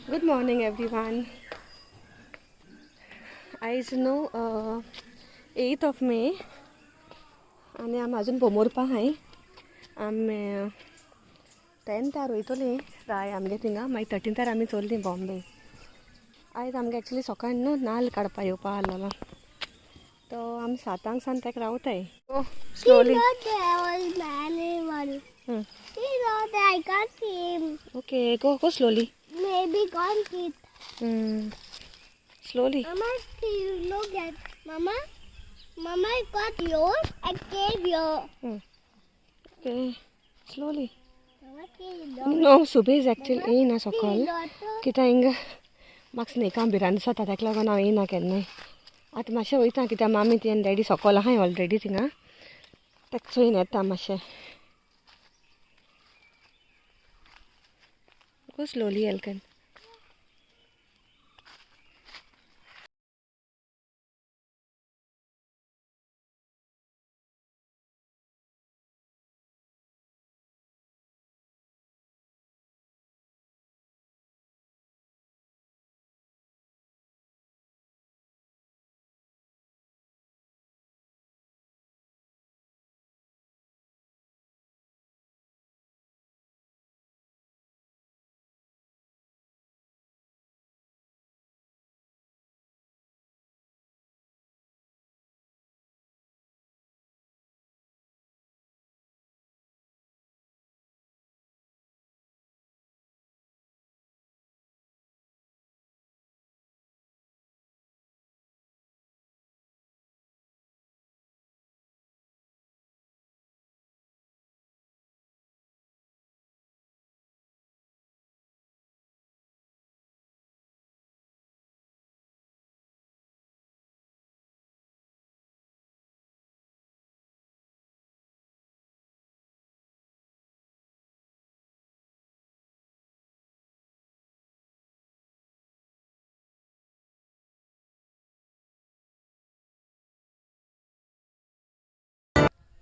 Good morning everyone. आयज न्हू 8 of May आनी आमी अजून बोमोरपा हाय. आमी 10थार वयतली राय आमगे थिंगा, मागीर 13थार आमी चल्ली बॉम्बे. आयज आमगे एक्चुली सकाळी न्हू नाल्ल काडपा येवपा आहलोलो, तो आमी 7 सान तेका रावताय. Slowly. Okay, go go slowly. Maybe can't eat. Slowly. Mama, you look at Mama. Mama, I got yours. I gave you. Okay, slowly. Mama, no, Subhe is actually येयना सकल कित्याक हिंगा म्हाका स्नेकां भिरांत दिसता, ताका लागून हांव येयना केन्नाय. आतां मातशें वयता कित्याक मामी ती आनी डॅडी सकल आहाय ऑलरेडी थिंगा, ताका चोयन येता मातशें. Go slowly, Elkan.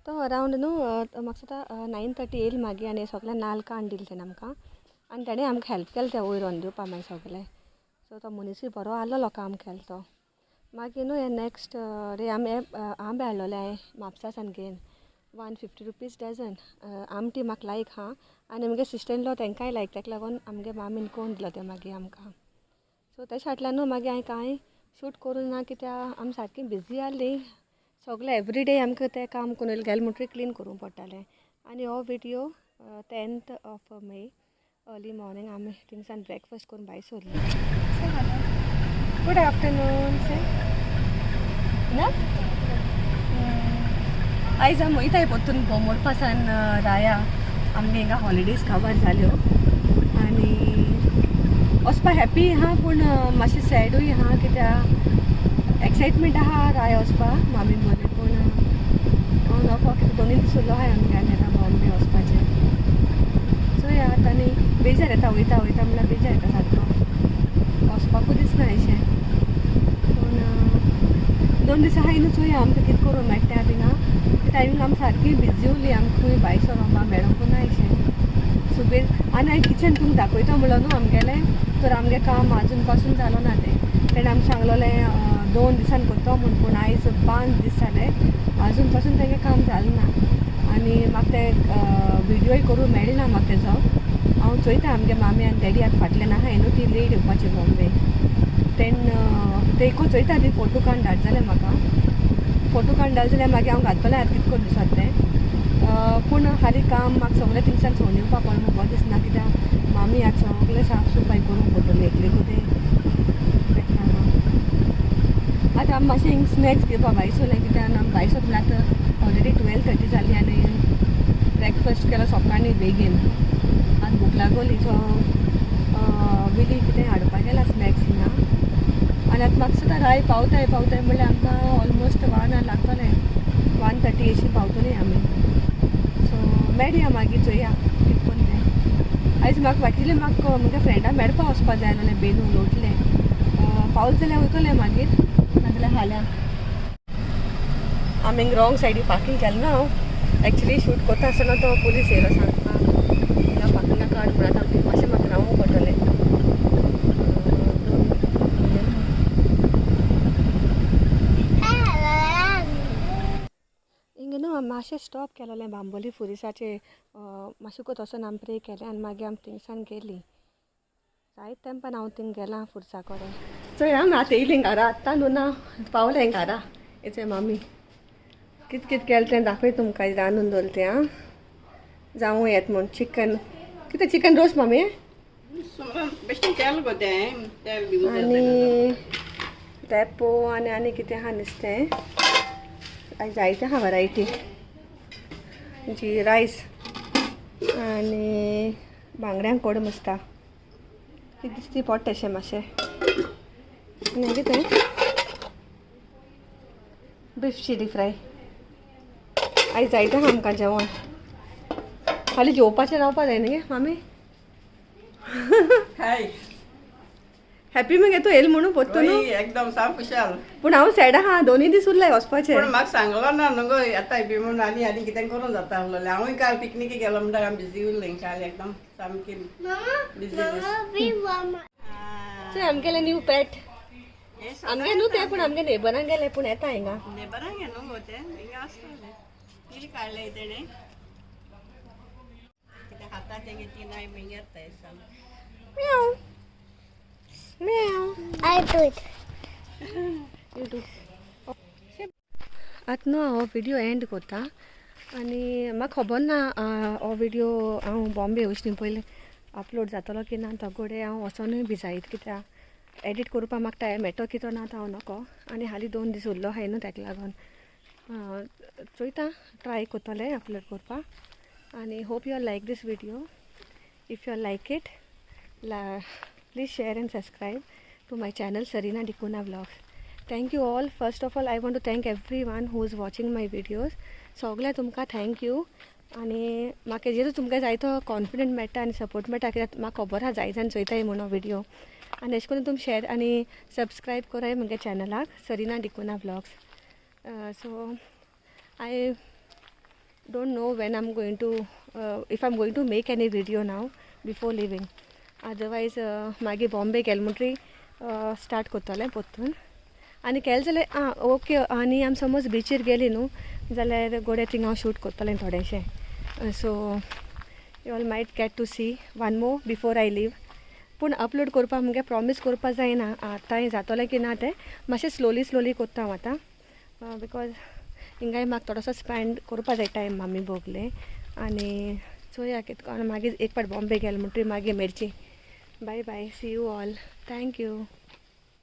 तो अरावंड न्हू म्हाका दिसता 9:30 येयली मागीर आनी सगळें नाल्ल काडून दिले तेणें आमकां, आनी तेणें आमकां हेल्प केलें तें वयर व्हरून दिवपा मागीर सगळें. सो तो मनीसूय बरो आहलो काम केलें तो. मागीर न्हू हे नेक्स्ट डे आमी आंबे हाडलोले हांवें म्हापसा सान घेवन 150 रुपीज डजन. आमटी म्हाका लायक आहा आनी आमगे सिस्टर इन लॉ तेंकांय लायक, ताका लागून आमगे मामीन कोण दिलो तें मागीर आमकां. सो तेश फाटल्यान न्हू मागीर हांवें कांय शूट करूं ना कित्याक आमी सारकी बिजी आहली. सगळें एवरीडे आमकां तें काम करून गेलें म्हणटकीर क्लीन करूंक पडटालें. आनी हो video 10th of May early morning आमी थिंगसान ब्रेकफास्ट करून भायर सरली. गुड आफ्टरनून सर ना. आयज आमी वयताय परतून बोमोरपासान राया. आमगे हिंगा हॉलिडेज काबार जाल्यो आनी वचपा हॅप्पी आहा पूण मातशें सॅडूय आहा कित्याक एक्सायटमेंट आहा राय वचपा मामी बोले, पूण हांव नको कितें 2 दीस उरलो आहाय आमगे आनी आतां बॉम्बे वचपाचें. चोया आतां आनी बेजार येता वयता वयता म्हणल्यार बेजार येता सारको, वचपाकूच दिसना अशें. पूण 2 दीस आहाय न्हू, चोया आमकां कितें करूंक मेळटा थिंगा. टायमींग आमी सारकी बिजी उरली, आमकां खंय भायर सरोंक मेळोंकू ना अशें. सुबेर आनी हांवें किचन तुमकां दाखयता म्हणलो न्हू आमगेलें, तर आमगें काम आजून पासून जालो ना तें. तेणें आमकां सांगलोलें 2 दिसान करतो म्हूण, पूण आयज 5 दीस जाले आजून पासून तेगें काम जालें ना. आनी म्हाका तें व्हिडियोय करूंक मेळना म्हाका तेजो. हांव चोयता आमगे मामी आनी डॅडी आतां फाटल्यान आहाय न्हू, ती लेट येवपाची बॉम्बे. तेन्ना तेको चोयता ती फोटो काडून धाड जाल्यार म्हाका, फोटो काडून धाड जाल्यार मागीर हांव घालतलें आतां कितें करून दिसता तें. पूण हालीं काम म्हाका सगळें थिंगसान सोडून येवपा पडलें बरें दिसना कित्याक मामी आतां सगळें साफ सफाय करूंक पडटली एकलेकू तें. आतां आमी मातशें हिंग स्नॅक्स घेवपा भायर सरलें कित्याक आमी भायर सरलें आतां ऑलरेडी 12:30 जाली आनी ब्रेकफास्ट केलो सकाळीं बेगीन. आतां भूक लागोली सो विली कितें हाडपाक गेला स्नॅक्स हिंगा. आनी आतां म्हाका दिसता राय पावताय पावताय म्हणल्यार आमकां ऑलमोस्ट 1 our लागतलें, 1:30 अशी पावतली आमी. सो मेळया मागीर चोया कितें करून तें. आयज म्हाका एक्चुली म्हाका म्हज्या फ्रेंडा मेळपा वचपा जाय आसलें, बेनू लोटलें पावस जाल्यार वयतलें मागीर, नाजाल्यार फाल्यां. आमी रॉंग सायडी पार्कींग केलें ना हांव एक्चुली शूट करता आसतना तो पुलीस येयलो सांगता हिंगा पार्किंगा काड म्हूण. आतां मातशें म्हाका रावूंक पडटलें. मातशें स्टॉप केलोलें बांबोली फुरिसाचे मातशें वचोन आमी प्रे केलें आनी मागीर आमी थिंगसान गेलीं. जायत तेंपान हांव थिंग गेलां फुरसा कडेन. चोय आमी आतां येयलीं घरा, आत्तां न्हू ना पावलें घरा. येचय मामी कित कित केलें तें दाखय तुमकां, रांदून दवरलें तें. आं, जावं येत म्हूण चिकन, कितें चिकन रोस्ट मामी? आनी रेपो आनी आनी कितें आहा नुस्तें, आनी जायतें आहा वरायटी जी रायस आनी बांगड्यांक कोडम आसता. कितें दिसती पोट अशें मातशें. आनी कितें बीफ चिली फ्राय. आयज जायतें आहा आमकां जेवण, खाली जेवपाचें रावपा जाय न्ही मामी? हाय. हॅपी मगे तूं येयल म्हणून पोत्तून? एकदम साम खुशाल. पूण हांव सॅड आहा, दोनूय दीस उरलाय वचपाचें. पूण म्हाका सांगलो ना न्हू गो येताय बी म्हणून, आनी आनी कितें करूं जाता आसलोलें. हांवूय काल पिकनिके गेलो म्हणटा, हांव बिजी उरलें काल एकदम सामकी बिजी. चोय आमगेलें न्यू पेट. आमगे न्हू तें, पूण आमगे नेबरांक गेलें, पूण येता हिंगा. नेबरांक न्हू गो तें, हिंगा आसतलें. कितें काडलें तेणें, कितें खाता तेंगे ती नाय हिंगा येता साम. म्याव म्याव. I do it. You do. आतां न्हू हांव व्हिडियो एंड करता आनी म्हाका खबर ना हो व्हिडियो हांव बॉम्बे वचनी पयलीं अपलोड जातलो की ना. तो घडये हांव वचोनूय बी जायत, कित्याक एडिट करपाक म्हाका टायम मेळटलो कितो ना तो हांव नको. आनी हालीं 2 दीस उरलो आहाय न्हू, ताका लागून चोयता, ट्राय करतलें अपलोड करपाक. आनी hope you like this video. If you like it, please share and subscribe to my channel Sarina D'Cunha Vlogs. Thank you all. First of all, I want to thank everyone who is watching my videos. सगळ्या तुमकां thank you. आनी म्हाका हेजेरूच तुमकां जायतो confident मेळटा आनी support मेळटा, कित्याक म्हाका खबर आहा जाय जाण चोयताय म्हणून व्हिडियो. आनी अशें करून तुमी शेर आनी सबस्क्रायब कराय म्हगे चॅनलाक Sarina D'Cunha vlogs. So I don't know when I'm going to if I'm going to make any video now before leaving. Otherwise मागीर बॉम्बे गेले म्हणटरी स्टार्ट करतलें परतून. आनी केलें जाल्यार आं ओके. आनी आमी समज बिचीर गेली न्हू जाल्यार गोडे थिंग हांव शूट करतलें थोडेशें. So you all might get to see one more before I leave. पूण अपलोड करपाक मुगे प्रॉमीस करपाक जायना आतांय जातलें की ना तें. मातशें स्लोली स्लोली करता हांव आतां, because हिंगाय म्हाका थोडोसो स्पेंड करपा जाय टायम मामी भोगले. आनी चोया कितको. मागीर एक फावट बॉम्बे गेले म्हणटरी मागीर मेळची. Bye bye, see you all, thank you.